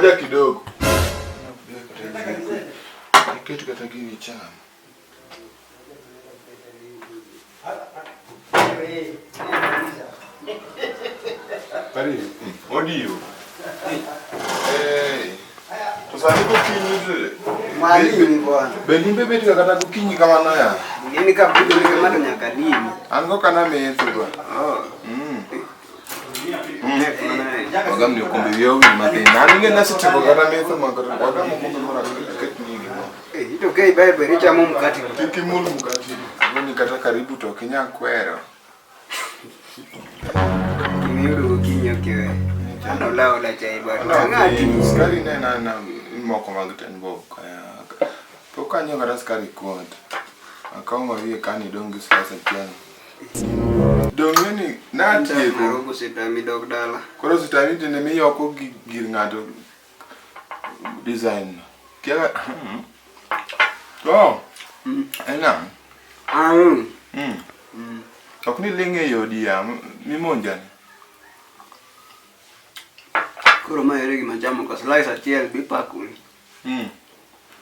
Ngoja kidogo. Niket kata gini cham. Karibu. Odiyo. Eh. To sani gokinyi to Mwalimu bwana. Be limbe bet ga kata gokinyi kamano ya? Gini ka budo ni kama to nyaka limi. An go kana metho ba. Oh. Tek mana. Wagam ni okombe wiya owil matin. An ing'e nasetieko kata metho ma kata wagam okombe moro aket ni gimoro. Eh, ito ke ibaye beri chamo mkate. Kik imul mkati. Agoni kata karibu to ok inyal kwero. Gimiyudo gokinyi ok iwe. An ola ola chai bwana. Ang'ati. Sukari ne na na moko mag ten bob kaya. Pok anyiewo kata sukari kuot. Akawo ma wiye kani dong' gi slice achiel. Dong' ng'e ni natieko. Nairobi osetami dok dala. Koro ositami tinde miyoko gi gir ng'ato design no. Kia Oh. En ang'? Ang. Ok ni ling' e odi ya mimonjani. Koro ma ere gima chamo ka slice achiel bi pakoni.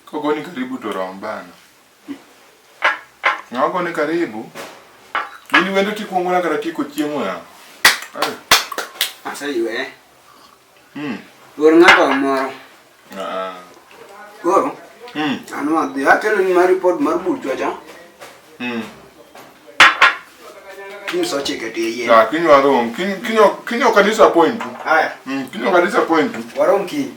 Kogoni karibu to rom bana. Ng'ama goni karibu? In wendo tikuongo na kata tieko chiemo ya. Ai. Aseywe. Luor ng'ato moro. Ah. Koro an wadhi akeloni mar report mar buchwa cha. Kiny sa ochiko to iyie. Ah, kiny warom. Kiny kiny ok kiny ok adisappoint u. Aya, Kiny ok adisappoint u. warom kiny.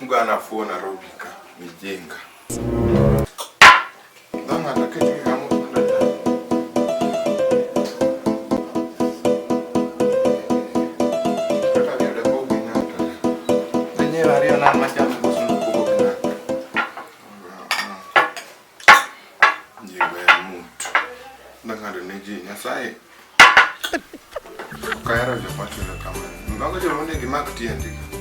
Mgana fuo Nairobi ka mijenga. Dang' aket gi kamo. Kata ariyo dapog gi ng'ato. Anyiewo ariyo nan machamo koso pogo gi ng'ato. Ji wer mut. Dang' ne ji Nyasaye. Ok ahero joma chulo kamano. Mago joma onego imak tiendgi.